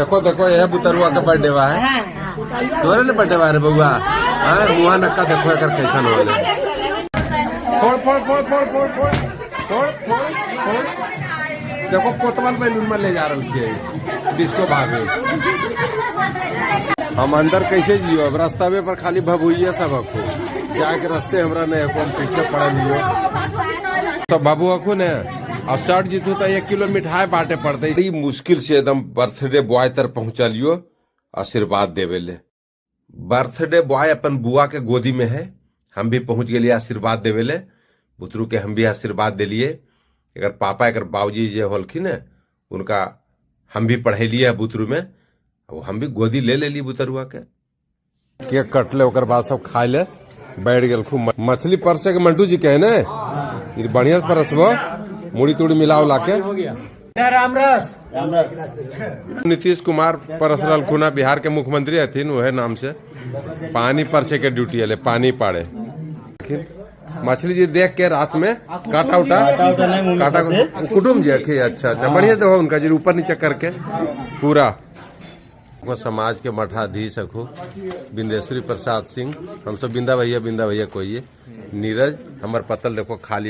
देखो देखो, यह बुतरुआ का बर्थडे बा है। तोरे ने बर्थडे बा रे बउआ? हाँ, मुहा नक्का देखो एकर कैसन होले। फोड़ फोड़ फोड़ फोड़ फोड़ फोड़ फोड़ फोड़ फोड़। देखो, कोतवाल बैलून में ले जा रही है डिस्को भागे। हम अंदर कैसे जियो? अब रास्ता पर खाली भभुइया सब हको। जाए के रास्ते हमरा नहीं हको। हम कैसे पढ़ल लियो? सब बाबू हको ने और सट जीतू तो 1 किलो मिठाई बांटे पड़ते। बड़ी मुश्किल से एकदम बर्थडे बॉय तर पहुंचलियो आशीर्वाद देवे ले। बर्थडे बॉय अपन बुआ के गोदी में है। हम भी पहुंच गेलिए आशीर्वाद देवे ले। बुतरू के हम भी आशीर्वाद दिलिए। एकर पापा, एकर बाबूजी जे होलखिन है, उनका हम भी पढ़ेलिए है बुतरू में। अब हम भी गोदी ले लेली बुतरुआ के। केक कटले, ओकर बाद सब खाए ले बैठ गेल। खूब मछली परसे के मंटू जी के है ने। ई बढ़िया से परसबो, मुड़ी तुड़ी मिलाओ लाके। रामरस। नीतीश कुमार परस रहलखुन, बिहार के मुख्यमंत्री हथिन, उहे नाम से पानी परसे के ड्यूटी अले, पानी पाड़े। मछली जी देख के रात में काटा उटा काटा कुटुम जी के। अच्छा, बढ़िया। देखो उनका जी ऊपर नीचे करके पूरा वो समाज के मठाधीश अखो बिंदेश्वरी प्रसाद सिंह। हम सब बिंदा भैया, बिंदा भैया कोई नीरज। हमर पतल देखो, खा लिए।